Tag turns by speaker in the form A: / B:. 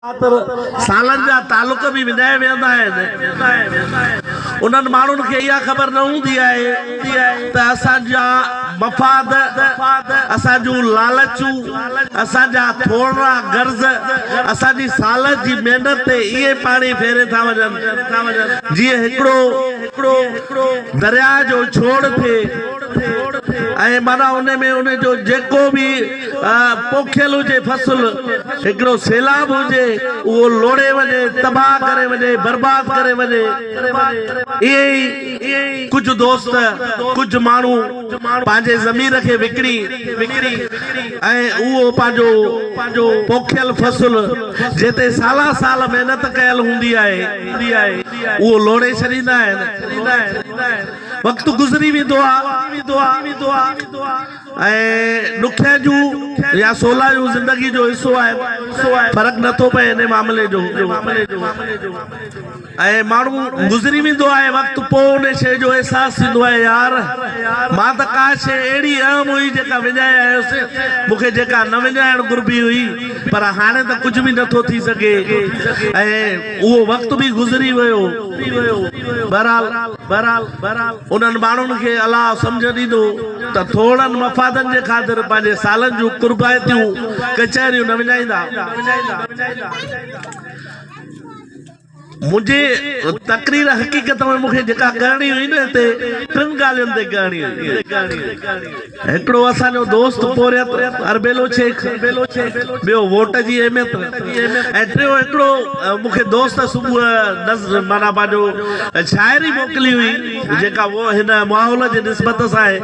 A: خاطر سالن جا تعلق به وڃائي ويهندا آهن. انهن ماڻهن کي اها خبر نه هوندي آهي ته اسان جا مفاد، اسان جون لالچون، اسان جا ٿورڙا غرض اسان جي سالن جي محنت تي ائين پاڻي ڦيري ٿا وڃن جيئن هڪڙو درياء جو ڇوڙ ٿئي ۽ معنيٰ ان ۾ ان جو جيڪو به پوکيل هجي فصل، هڪڙو سيلاب هجي، اهو لوڙهي وڃي، تباهه ڪري وڃي، برباد ڪري وڃي. ائين ئي ڪجهه دوست، ڪجهه ماڻهو پنهنجي ضمير کي وڪڻي ۽ اهو پنهنجو پوکيل فصل جنهن تي سالا سال محنت ڪيل هوندي آهي، اهو لوڙهي ڇڏيندا آهن. وقت گذري ويندو آهي. ۽ ڏکيا جون يا سولايون زندگي جو حصو آهن، فرق نه ٿو پئي انهي معاملي جو ۽ ماڻهو گذري ويندو آهي وقت پوء انهي شيء جو احساس ٿيندو آهي يار مان ته ڪا شيء اهڙي اهم هئي جيڪا وڃائي آيس مون کي جيڪا نه وڃائڻ گهربي هئي پر هاڻي ته ڪجهه به نه ٿو ٿي سگهي ۽ اهو وقت به گذري ويو بهرحال انهن ماڻهن کي الله سمجهه ڏيندو ته ٿورڙن مفادن جي خاطر پنهنجي سالن جون قربائتيون ڪچهريون نه وڃائيندا. منهنجي تقرير حقيقت ۾ مون کي جيڪا ڪرڻي هئي نه هتي ٽن ڳالهين تي ڪرڻي هئي. هڪڙو اسان جو دوست پورهيت اربيلو شيخ، ٻيو ووٽ جي اهميت ۽ ٽيون هڪڙو مون کي دوست صبح معنيٰ پنهنجو شاعري موڪلي هئي جيڪا هن ماحول جي نسبت سان آهي.